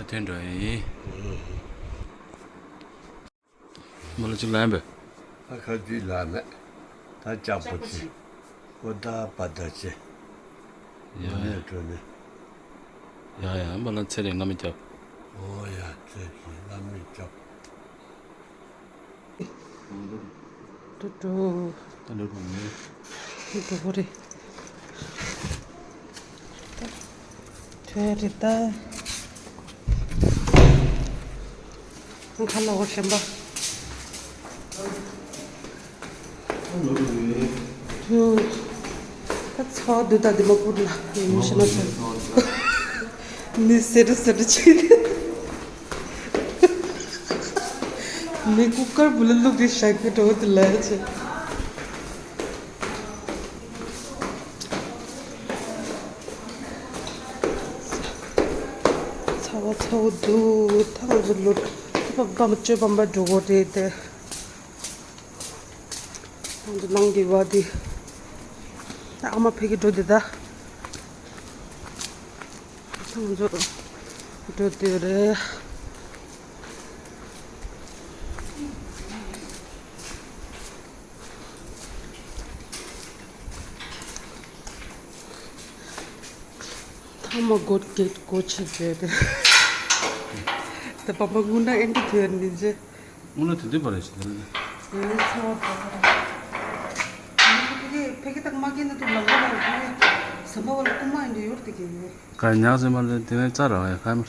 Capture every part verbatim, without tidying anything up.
དེ་འདྲ་ཡིན། མ་ལ་ཅིག་ལན་པས། ཨ་ཁ་ཅིག་ལ་མེད། ད་ལྕགས་པོ་ཅི། ཀོ་ད་པ་ད་ཅི། ཡ་ཡ། ནས་འགྲོ་ནས། ཡ་ཡ། མ་ལ་ཚེ་རིང་བླ་མས་རྒྱབ། ཨོ་ཡ། ཚེ་རིང་བླ་མས་རྒྱབ། ཏུ་ཏུ། ད་འགྲོ་དགོས་མེད། འགྲོ་དགོས་རེད། ཐོས་རེད་ད། ཁ་ལ་འོ་ཞེན་པ། ཐུ། ད་ཚ་བ་འདུག་ད་འདི་མ་བུར་ལ་ཡིན་མི་ཤེས་ན་ཚ། ནི་སེ་རུ་སེ་རུ་བྱེད་དེ། ནི་ཀུ་ཀར་བུ་ལ་བླུགས་ཏེ་ཞག་གི་འགྲོ་དེ་ལ་ཡ་ཆེ། ཚ་བ་ཚ་བོ་འདུག་ད་ང་ཚོ་ལོ་པ་པ་མ་བཅོས་པ་མ་འགྲོ་གོ་རེད་དེ། ང་ཚོ་ནང་གི་བ་དེ། ཨ་མ་ཕ་གི་འགྲོ་དེ་ད། ང་ཚོ་འགྲོ་དེ་རེད། ཐ་མ་སྒོ་གེ་སྒོ་ཕྱེ་བྱས་ཏེ། ད་པ་པ་སྔོན་ན་ཨེ་འདྲ་ཐོས་ནི་རྗེ། སྔོན་ན་དེ་འདྲ་པ་རེད་ཞེས་དེ་རེད། ངའི་ཚ་བ་པ་པ་ར། ཕ་གི་ཕ་གི་དང་མ་གི་ན་དུ་ལམ་ལ་ལ་ཕ་གི་ཟམ་པ་བ་ལ་རྐུ་མ་ཡིན་དུ་ཡོད་དེ་གི་ཡོད། ག་ཉག་ཟེར་མ་རེད། དེ་ནས་རྩ་ར་བ་ཡ་ཁ་མར།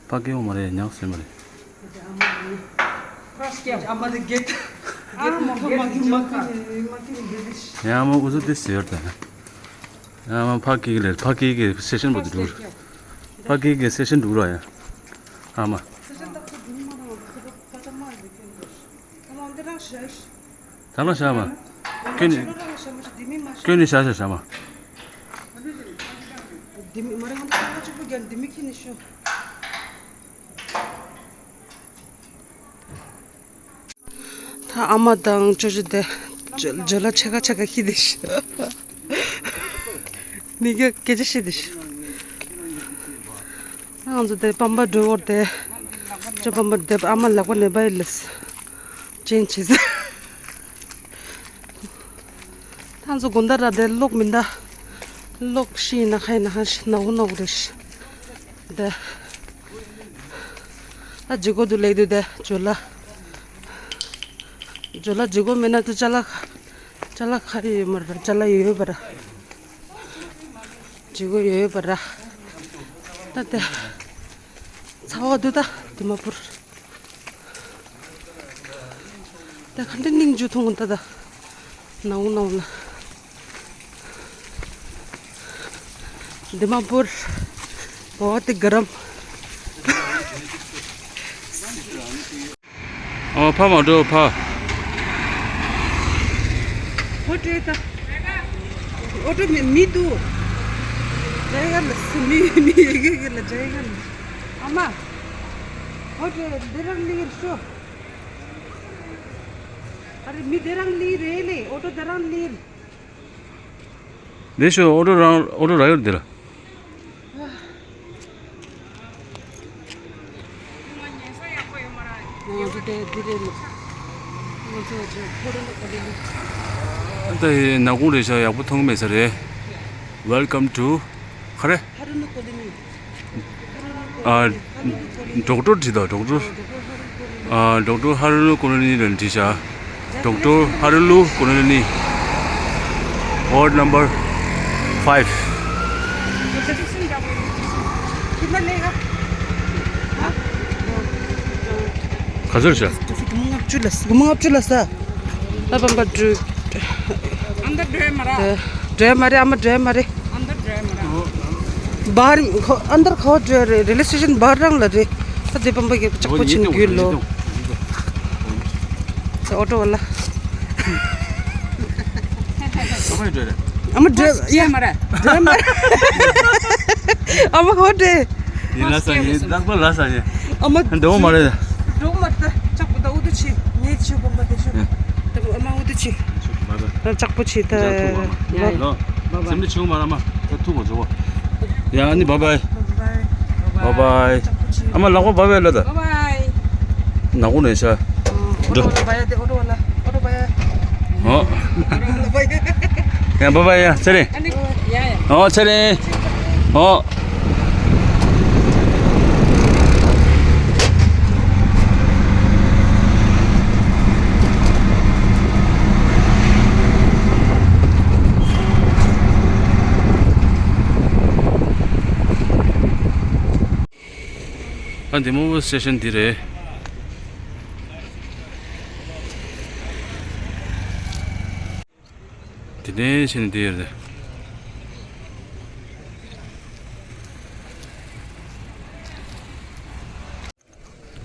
ཕ་སྐད་འོང་མ་རེད། ཉག་ཟེར་མ་རེད། ཡང་མ་འུ་ཚོ་དེ་ཟེར་ཡོད་དེ། ཡང་མ་ཕ་སྐད་ལས་ཕ་སྐད་ཀྱི་སེ་ཤན་པོ་དེ་འགྲུབ། ཕ་སྐད་ཀྱི་སེ་ཤན་འགྲུབ་ར་ཡ། ཨ་མ། ད་ལ་ཤ་མ། ཁྱོད་ནི། ཁྱོད་ནི་ཤ་ཤ་ཤ་མ། ད་ཨ་མ་དང་ཅོ་ཅོ་དེ་ཇོ་ཇོ་ལ་ཆེ་ཁ་ཆེ་ཁ་ཤི་དེ་ཤི། མི་ག་སྐད་ཆ་ཤི་དེ་ཤི། ང་ཚོ་དེ་པམ་པ་འགྲོ་བར་དེ་ཅོ་པམ་པ་དེ་ཨ་མ་ལག་པ་ནས་པ་ཡི་ལས་ཅན་ཆེ་ས། ད་ང་ཚོ་དགོན་བདག་ར་དེ་གློག་མི་འདའ། གློག་ཤི་ཡིན་ན་ཁ་ཡིན་ན་ཁ་ཤི་ནག་པོ་ནག་པོ་རེད་ཤི། དེ། ད་ཇི་གོ་དུ་ལེགས་དུས་དེ་ཇོ་ལ། ཇོ་ལ་ཇི་གོ་མེད་ན་དུ་ཅ་ལག་ཅ་ལག་ཁ་རི་ཡོད་མ་ར་ཅ་ལག་ཡོད་པ་ར། ཇི་གོ་ཡོད་པ་ར། ད་དེ། ཚ་བ་དུ་ད་དི་མ་པུར། ད་ག་འདྲ་སྙིང་རྗེ་མཐོང་གི་ད་ད། ནའུ་ནའུ་ལ། དི་མ་པུར། བོ་ཏི་ག་རམ། ཨ་ཕ་མ་འགྲོ་ཕ། ཨོ་ཏྲེ་ད། ཨོ་ཏྲེ་མི་མི་འདུག་ཇ་ཡ་ལ་སི་མི་མི་ཡི་གེ་གེ་ལ་ཇ་ཡ་ལ། ཨ་མ། ཨོ་ཏྲེ་འདི་རང་ལི་ར་ཤོ། ཨ་རེ་མི་དེ་རང་ལི་རེད་ལེ། ཨོ་ཏོ་དེ་རང་ལི་རེད། ལེ་ཤོ་ཨོ་ཏོ་རང་ཨོ་ཏོ་ར་ཡོད་དེ་ལ། ང་ཚོ་དེ་འདི་རེད་ལོ། ང་ཚོ་ཅི་ཕོ་རེ་ལོ་ཀ་ལི་ལི། ད་ཡི་ནག་ཁུང་རེད་ཤག་ཡག་པོ་མཐོང་མེད་ས་རེད། Welcome to ཁ་རེ། ཧ་རུ་ནུ་ཀོ་ལི་ནི། ཨ། ཌོག་ཊར་བྲིས་དང་ཌོག་ཊར། ཨ། ཌོག་ཊར་ཧ་རུ་ལུ་ཀོ་ལོ་ནི་ལ་བྲིས་ཤག་ཌོག་ཊར་ཧ་རུ་ལུ་ཀོ་ལོ་ནི། Ward number five. ག་ཚོད་རེད་ཤག་སྒོར་མོ་ལྔ་བཅུ་ལ་ས། སྒོར་མོ་ལྔ་བཅུ་ལ་ས། ད་པམ་པ་འགྲོ། འགྲོ་ཡ་མ་རེད། ཨ་མ་འགྲོ་ཡ་མ་རེད། འགྲོ་ཡ་མ་རེད། ཨ་མ་འགྲོ་ཡ་མ་རེད། बाहर खो अंदर खो जो रेलवे स्टेशन बाहर रंग लगे। तो दे पंबा के चक्को छिन गिर लो। तो ऑटो वाला। अमर ड्राइवर या मारा। ड्राइवर मारा। अमर खोटे। ये ला सा ये दक पर ला सा ये। अमर दो मारे। दो मत चक्को तो उधर छी। नहीं छी पंबा दे छी। तो अमर उधर छी। चक्को छी तो। लो। बाबा। समझे छू मारा मा। तो तू को जो। या नहीं बाबा। Bye. Bye bye. ཨ་མ་ལག་པ་བབས་ལ་ད། Bye bye. ནག་པོ་ནས་ཤ། འགྲོ། ཨོ་ཏོ་བ་ཡ་དེ་ཨོ་ཏོ་བ་ལ་ཨོ་ཏོ་བ་ཡ། ཨོ། ཡ་བ་བ་ཡ་ཚེ་རིང་། ཨ་ནི་ཡ་ཡ། ཨོ་ཚེ་རིང་། ཨོ། ཨ་འདི་མོ་སི་ཊེ་ཤན་འདི་རེད། དེ་ནས་ཕྱིན་དེ་རེད།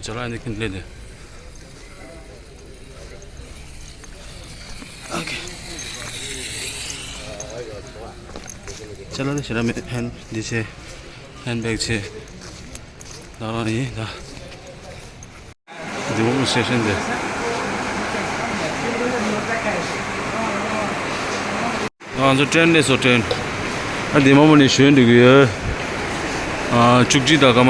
ཅ་ལག་འདི་ཁྱེར་སླེབས་དེ། ཨོ་ཁེ། ཅ་ལག་འདི་ཞེ་དྲག་མེད། ཧན་འདི་ཆེ། ཧན་བེག་ཆེ། ད་རང་ཡིན་ད། འདི་མོ་སི་ཊེ་ཤན་དེ། ང་ཚོ་ཀྲེན་སླེབས་སོང་། ཀྲེན། ཨ་འདི་མ་མོ་ནས་ཞོན་འགྲོ་གི་ཡོད། ཨ་བཅུ་གཅིག་དང་སྐར་མ།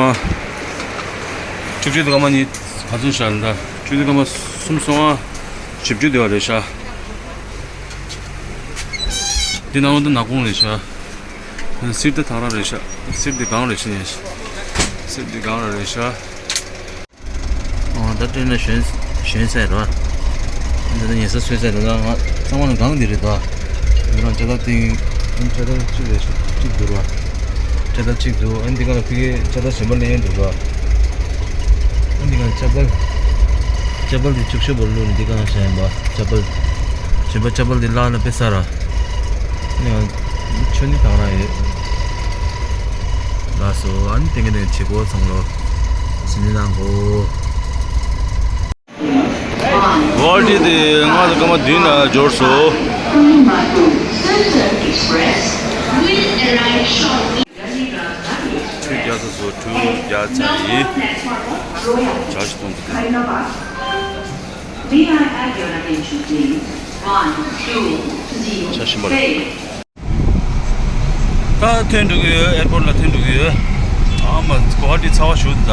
བཅུ་གཅིག་དང་སྐར་མ་གཉིས་ག་ཚོད་ཤར་ལ་ད། བཅུ་གཅིག་སྐར་མ་གསུམ་སོང་ཨ། བཞི་བཅུ་དེ་བ་རེད་ཤག་འདི་ནང་ལོགས་འདི་ནག་ཁུང་རེད་ཤག་སིཊ་དེ་ཐང་ར་རེད་ཤག་སིཊ་འདི་གང་རེད་ཤག་སིཊ་འདི་གང་ར་རེད་ཤག་ཨོ་ད་ཀྲེན་ལ་ཞོན་ཞོན་ཚར་རེད་བ། འདི་ད་ཉལ་ས་བཟོས་ཚར་རེད་ད། ང་ཚང་མ་ལ་སྒང་འདི་རེད་ད། འདི་རང་ལྕགས་ཐག་བཏིང་། ཨ་ནི་ལྕགས་ཐག་གཅིག་རེད་ཤག་གཅིག་འདུག་ར། ལྕགས་ཐག་གཅིག་འདུག་ཨ་ནི་འདི་ག་ལ་ཕ་གིའི་ལྕགས་ཐག་གཞན་པ་ལེན་ཡས་འདུག་ར། ཨ་ནི་འདི་ག་ལྕགས་པལ། ལྕགས་པལ་འདི་ཕྱུག་ཤོས་པོ་བླུགས་ནས་འདི་ག་ལ་བྱས་ཡིན་པ། ལྕགས་པལ། གཞན་པ་ལྕགས་པལ་འདི་བརླག་ན་དཔེ་ཟ་ར། ཨ་ནི་ང་ཆུ་ནི་དང་ར་ཡོད། ལགས་སོ། ཨ་ནི་དེ་ག་ནས་བྱེད་སྒོ་ཚང་ལོ། ཟིན་ནི་གནང་གོ། གོ་ཧ་ཊི་དེ་ང་ཚོ་སྐར་མ་བདུན་ལ་འབྱོར་སོང་། ཁྲུས་རྒྱག་ཚར་སོང་། ཁྲུས་རྒྱག་ཚར་ཡིན། བྱ་ཞིག་གཏོང་གི་འདུག May I have your attention, please? One, two, zero, བྱ་ཞིམ་པ་རེད། ད་ཐོན་འགྲོ་གི་ཡོད། ཨེར་པོར་ཊི་ལ་ཐོན་འགྲོ་གི་ཡོད། ཨ་མ་གོ་ཧ་ཊི་ཚ་བ་ཞུ་འདུག་ད།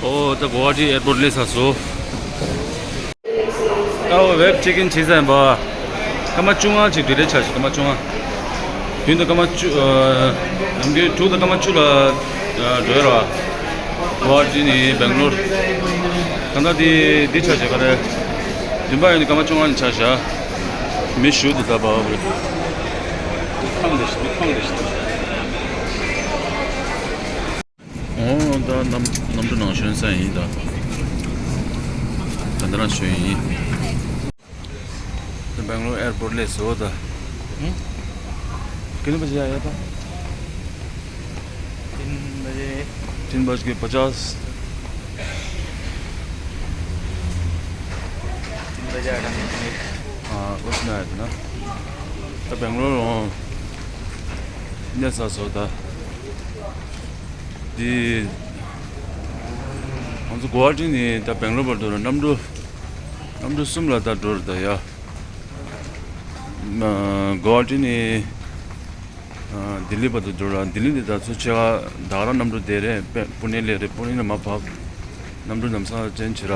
ཨོ་ད་གོ་ཧ་ཊི་ཨེར་པོར་ཊི་སླེབས་ཚར་སོང་། ད་ཝེབ་ཅེག་ཨིན་བྱས་ཚར་ཡིན་པ། སྐར་མ་བཅོ་ལྔ་ཅིག་ཌི་ལེ་ཆགས་ཤག་སྐར་མ་བཅོ་ལྔ། བདུན་དང་སྐར་མ་བཅུ། ཨ་ནམ་རྒྱུན་དྲུག་དང་སྐར་མ་བཅུ་ལ་ཨ་འགྲོ་ཡ་ར། གོ་ཧ་ཊི་ནས་སྦེང་ལོར། ད་ལྟ་འདི་འདི་ཆགས་ཤག་ག་རེ། བདུན་པ་ཡོད་ནི་སྐར་མ་བཅོ་ལྔ་ནས་ཆགས་ཤག་མི་ཞུ་འདུག་ད་བ་བ་རེད། མི་ཐང་རེད་ཤག་མི་ཐང་རེད་ཤག་ཨོ་ད་གནམ་གནམ་གྲུ་ནང་ཞོན་ས་ཡིན་ད། ད་འདི་རང་ཞོན་ཡིན། ད་སྦེང་ལོར་ཨེར་པོར་ཊི་སླེབས་སོང་ད། हम्म? कितने बजे आया था? तीन बजे। तीन बज के पचास। तीन बजे आठ मिनट। हाँ, उसमें आया था ना। ད་སྦེང་ལོར་ཨོ་སླེབས་ཚར་སོང་ད། འདི་ང་ཚོ་གོ་ཧ་ཊི་ནས་ད་སྦེང་ལོར་བར་དུ་ལ་གནམ་གྲུ་གནམ་གྲུ་གསུམ་ལ་ད་འགྲོ་རེད་ད་ཡ། ཨ་གོ་ཧ་ཊི་ནས་ཨ་ལྡི་ལི་བར་དུ་འགྲོ་ར། ལྡི་ལི་འདི་ད་ཚོ་ཆེ་བ་ད་ག་རང་གནམ་གྲུ་བསྡད་རེད། པུ་ནེ་སླེབས་རེད། པུ་ནེ་ནས་མར་བབས། གནམ་གྲུ་ལམ་སང་ཅན་བྱེད་ར།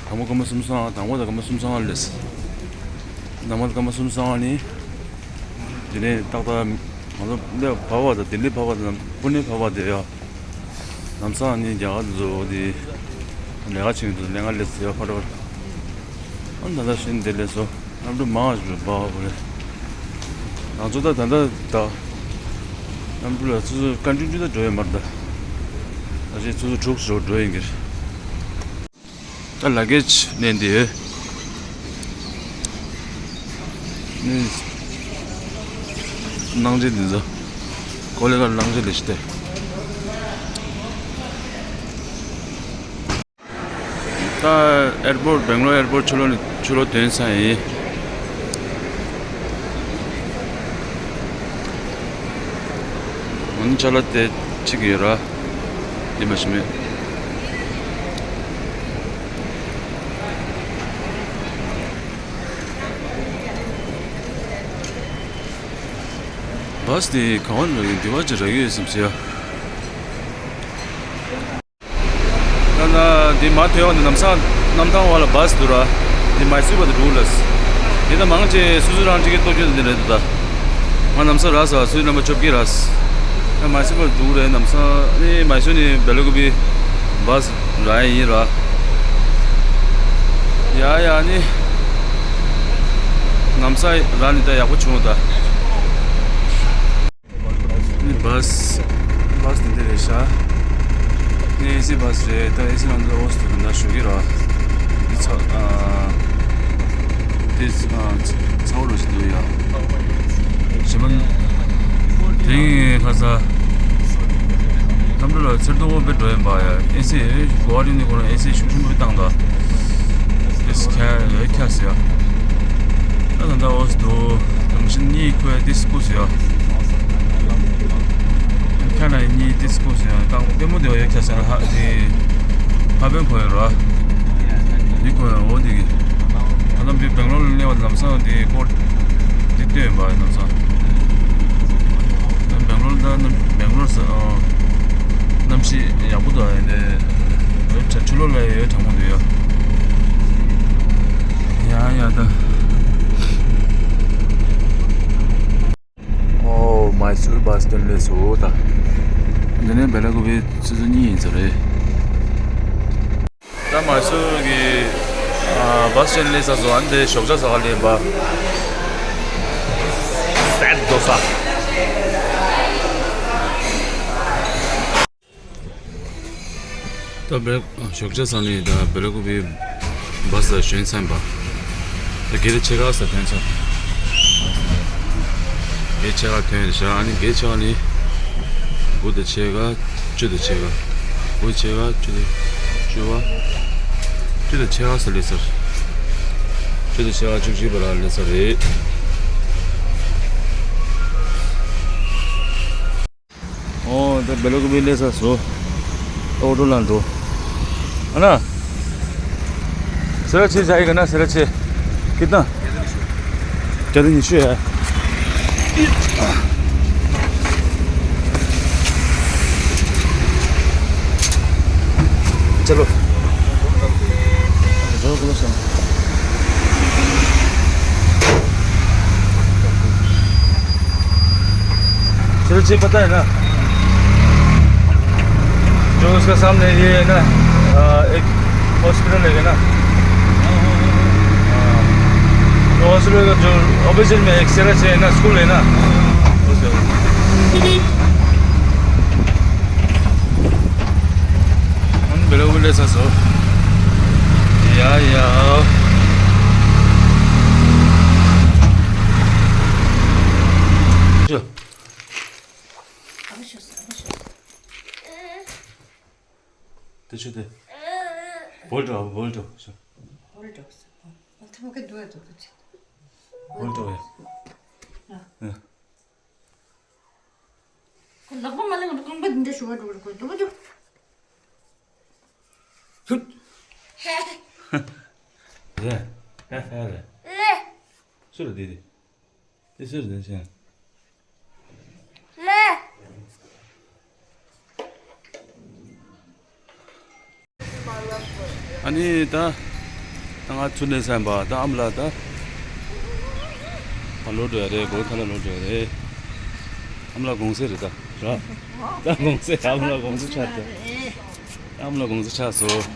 དང་པོ་སྐར་མ་གསུམ་སོང་ང་། དང་པོ་དང་སྐར་མ་གསུམ་སོང་ང་སླེབས། ནང་མ་སྐར་མ་གསུམ་སོང་ང་ནི། དེ་ནས་ཏག་ཏག་ང་ཚོ་འདི་བབས་པ་དང་ལྡི་ལི་བབས་པ་དང་པུ་ནེ་བབས་པ་དེ་ཡ། ལམ་སང་ནི་རྒྱ་གར་དུ་འགྲོ་དེ། ལས་ཀ་བྱེད་མཁན་དུ་ལས་ཀ་སླེབས་ཟེར་བ་ཕར་འགྲོ། ཨ་ད་ལྟ་བཞིན་དེ་སླེབས་སོང་། གནམ་གྲུ་མང་ཞིག་འབབ་པ་རེད། ང་ཚོ་ད་ད་ལྟ་ད་གནམ་གྲུ་ལ་སོ་སོ་སྐར་ཆུང་ཆུང་ད་འགྲོ་ཡོད་མ་རེད་ད། ད་ཅིག་སོ་སོ་དྲུག་ཙམ་འགྲོ་ཡིན་གྱི་རེད། ད་ལ་གེ་ཇི་ལེན་དེ་ཡོད། ནི་གླང་ཆེན་འདི་ཚོ་ཀོ་ལེ་གར་གླང་ཆེན་ལས་ཤི་སྟེ། ད་ཨེར་པོར་ཊི་སྦེང་ལོར་ཨེར་པོར་ཊི་ཕྱི་ལོགས་ནས་ཕྱི་ལོགས་ཐོན་ས་ཡིན། འོན་ཅ་ལག་དེ་གཅིག་ཡོད་ར། འདི་མ་ཤི་མེད། བཱས་དེ་ག་བ་ནས་རག་ཡིན། འདི་བ་ཅིག་རག་ཡོད་བསམ་སོང་ཡ། དེ་མ་ཐོན་བ་ནི་ལམ་སང་གནམ་ཐང་བ་ལ་བཱས་འདུག་ར། དེ་མའི་སུར་བར་དུ་འགྲོ་ལ། དེ་ད་མང་ཆེ་སོ་སོ་རང་ཊི་ཀེ་ཊི་གཏོང་རྒྱུ་དེ་རེད་འདུག་ད། ང་ལམ་སང་རག་སོང་། སུའི་ནམ་བར་བཅོ་བརྒྱད་རག་སོང་། ད་མའི་སུར་བར་འགྲོ་རེད། ལམ་སང་ནི་མའི་སུར་ནས་བེ་ལ་ཀུ་པི་བཱས་རག་ཡ་ཡིན་ར། ཡ་ཡ་ནི་ལམ་སང་རག་ནི་ད་ཡག་པོ་བྱུང་ད། ནི་བཱས། བཱས་དེ་འདི་རེད་ཤག་ནི་ཨེ་སི་བཱས་རེད། ད་ཨེ་སི་ནང་དུ་ཨོ་སི་དེ་འདྲ་ཞུ་གི་ར། འདི་ཚ་ཨ། འདི་ཚ་ཨ། ཚ་བོ་ལོ་ཞིག་འདུག་ཡ། ཞེ་མ། དེ་ཡིན་ཁ་ས། ཁམས་ལ་ཚེར་དོ་བོ་དཔེ་འགྲོ་ཡིན་པ་ཡ། ཨེ་སི་གོ་བ་རི་ནི་གོ་ན་ཨེ་སི་ཤུགས་ཆེན་པོ་བཏང་ད། ཨེ་སི་ཁ་ཡ་ཁ་ས་ཡ། ད་ད་ད་ཨོ་སི་དུ། དམ་ཤིན་གཉིས་ཁོའི་ཏིས་ཀུ་སི་ཡ། ཁ་ན་གཉིས་ཏིས་ཀུ་སི་ཡ། ད་དཔེ་མོ་དེ་བ་ཡ་ཁ་ས་ན་ཧ་དེ། ཧ་པན་ཁོ་ཡ་ར། འདི་ཁོ་ཡ་འོ་འདི་གི། ད་ལམ་བི་བེང་ལོར་ལ་གནས་པ་ལམ་སང་དེ་ཀོ་འདི་ལྟོས་ཡིན་པ་ལམ་སང་། ད་བེང་ལོར་ད་ནམ་བེང་ལོར་ས་ཨ། གནམ་གཤིས་ཡག་པོ་འདུག་ཨ། ཡིན་ཏེ་ཆུ་ལོག་ལ་ཡོད་གྲང་མོ་འདུག་ཡ། ཡ་ཡ་ད། ཨོ་མའི་སུར་བཱས་སི་ཊེན་སླེབས་སོང་ད། འདི་ནས་བེ་ལ་ཀུ་པི་ཆུ་ཚོད་གཉིས་ཡིན་ས་རེད། ད་མའི་སུར་གྱི་ཨ་བཱས་སི་ཊེན་སླེབས་ཚར་སོང་། ཨ་ནི་དེ་ཞོགས་ཇ་ཟ་ག་སླེབས་པ། སད་དོ་ས། ད་བེ་ཞོགས་ཇ་ཟ་ནས་ད་བེ་ལ་ཀུ་པི་བཱས་ལ་ཞོན་ཚར་ཡིན་པ། ད་གེ་ཊི་ཕྱེད་ཀ་ས་ཐོན་ཚར། གེ་ཊི་ཕྱེད་ཀ་ཐོན་ཡོད་ཤག་ཨ་ནི་གེ་ཊི་ཕྱེད་ཀ་ནི་དགུ་དང་ཕྱེད་ཀ་བཅུ་དང་ཕྱེད་ཀ་དགུ་ཕྱེད་ཀ་བཅུ་དང་བཅུ་པ། བཅུ་དང་ཕྱེད་ཀ་ས་སླེབས་ཚར། བཅུ་དང་ཕྱེད་ཀ་བཅུ་གཅིག་པ་ལ་སླེབས་ཚར་རེད། ཨོ་ད་བེ་ལ་ཀུ་པི་སླེབས་ཚར་སོང་། ཨོ་ཊོ་ལ་འགྲོ། ཨ་ན། སེ་ར་ཆེ་ཆ་ཡི་ག་ན་སེ་ར་ཆེ། ཁྱེད་དང་། བརྒྱ་དང་ཉི་ཤུ་ཡ། ཅ་ལོ། चलो, चलो, चलो। चलो, चेक पता है ना, जो उसका सामने ये है ना, अ, एक हॉस्पिटल है ना, हाँ, तो हॉस्पिटल का जो अपोजिट में एक सराचे है ना, स्कूल है ना, उसका। ཨ་ནི་བེ་ལ་ཀུ་པི་སླེབས་ཚར་སོང་། ཡ་ཡ། དེ་ཆུ་དེ། བོལ་འགྲོ་བོལ་འགྲོ་ཤོག་བོལ་འགྲོ་ས། ཨ་ཐུ་མ་ཀ་འདུག་ཨ་འདུག་ཏུ་ཆེ། བོལ་འགྲོ་ཡ། ཨ། ཨ། ཁོ་ལག་པ་མ་ལེན་གོང་པ་འདི་འདྲ་ཞུ་བ་འགྲོ་གི་འདུག་འདུག་འདུག་ཧུད། ཧེ། ཧེ་ཧེ་རེད། ལེ། སུ་རེད་འདི་འདི། འདི་སུ་རེད་འདི་ཆེན། ལེ། ཨ་ནི་ད། ད་ང་ཚུར་སླེབས་ཚར་ཡིན་པ། ད་ཨ་མ་ལགས་ད། ཕར་ལོག་འགྲོ་ཡ་རེད། སྒོ་ཐ་ལ་ལོག་འགྲོ་ཡ་རེད། ཨ་མ་ལགས་དགོང་ཟས་རེད་ད། ར། ད་དགོང་ཟས། ཨ་མ་ལགས་དགོང་ཟས་ཆགས་ད། ཨ་མ་ལགས་དགོང་ཟས་ཆགས་སོང་།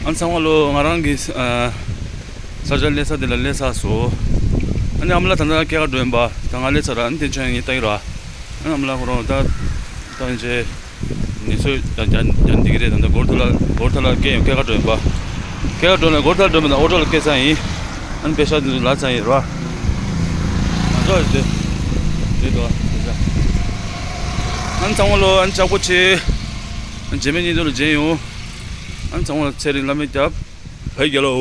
ཨ་ནི་ཚང་མ་ལོ། ང་རང་གི་ཨ་ས་ཆ་སླེབས་ས་དེ་ལ་སླེབས་ཚར་སོང་། ཨ་ནི་ཨ་མ་ལགས་ད་ལྟ་སྐྱེལ་ག་འགྲོ་ཡིན་པ། ད་ང་སླེབས་ཚར་ར། ཨ་ནི་དེ་ཆ་ངས་ལྟ་གི་ར། ཨ་ནི་ཨ་མ་ལགས་ཁོ་རང་ད་ད་ཡིན་ཆེ། ངེད་ཚོས་ད་རྒྱ་རྒྱ་འདི་གི་རེད། ད་ལྟ་སྒོར་ཐ་ལ་སྒོར་ཐ་ལ་སྐྱེལ་ཡོང་། སྐྱེལ་ག་འགྲོ་ཡིན་པ། སྐྱེལ་ག་འགྲོ་ནས་སྒོར་ཐ་ལ་འགྲོ་མི་ད་ཨོ་ཊོ་ལ་སྐྱེལ་ཚར་ཡིན། ཨ་ནི་པེ་ཤ་འདི་ལ་ཚར་ཡིན་ར། ང་ཚོ་ཡོད་དེ། རེད་དོ། པེ་ཤ། ཨ་ནི་ཚང་མ་ལོ། ཨ་ནི་ལྕགས་པོ་ཆེ། ཨ་ནི་རྗེས་མའི་ཉིན་ཐོ་ལ་མཇལ་ཡོང་། ཨ་ནི་ཚང་མ་ལ་ཚེ་རིང་བླ་མའི་རྒྱབ། བོད་རྒྱལ་ལོ།